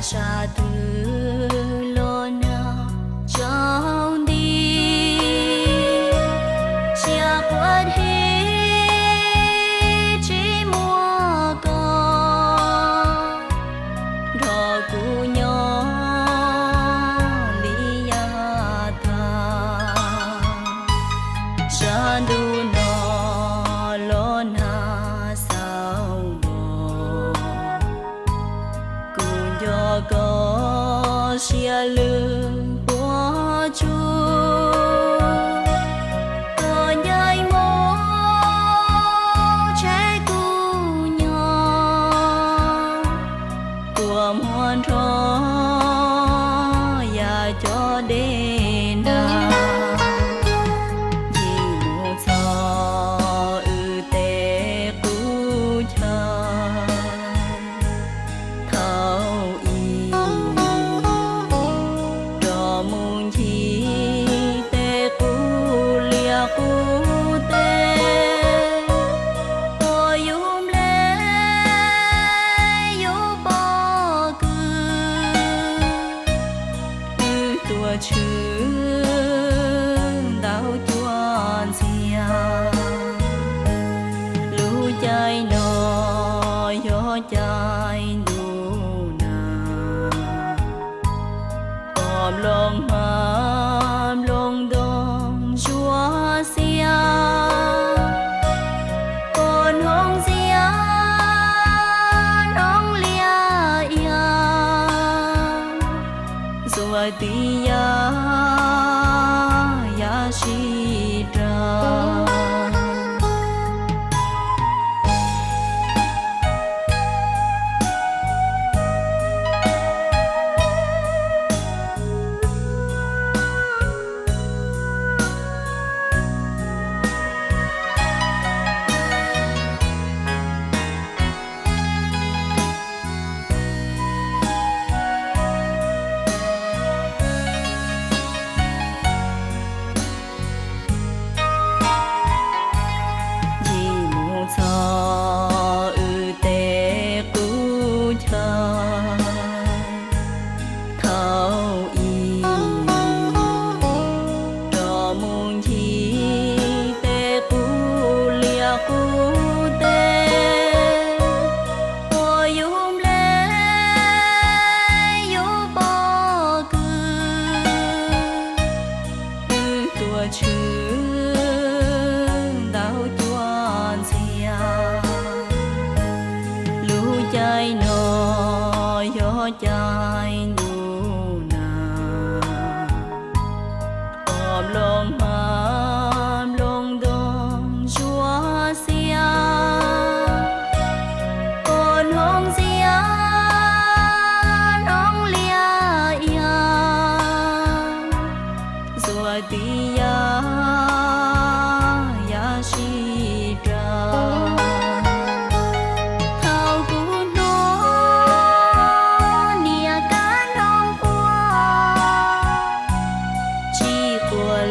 Sab twg los nag tsaus nti, siab quaj heev tsis muaj koj nrog kuv nyob li yav tag. Sab ntuj no los nag xaus npoo, kuv nco koj siab lwj puab tsuj, koj ncaim mus tseg kuv nyob, kua muag nrho yam cov dej nag, ncig mus txog wb tej qub chaw. Thaum ub rov mus ncig tej qub liaj qub teb, ua yus nplej yus pob kws, wb tuaj tshwm ntau cuab ntxiag. Lub caij no yog caij ntuj nag, pom nplooj hmab nplooj ntoo ntsuab xiab, pom hnub ntxiab hnub liaj ia, ntxuav tib yam yam sib raug. Ncig mus txog wb tej qub chaw. Thaum ub rov mus ncig tej qub liaj qub teb, ua yus nplej yus pob kws, wb tuaj tshwm ntau cuab ntxiag. Lub caij no yog caij ntuj nag, pom nplooj hmab nplooj ntoo ntsuab xiab, pom hnub ntxiab hnub liaj ia, ntxuav tib yam yam sib raug. Thaum kuv hnov niam kab noog quaj, tsis quaj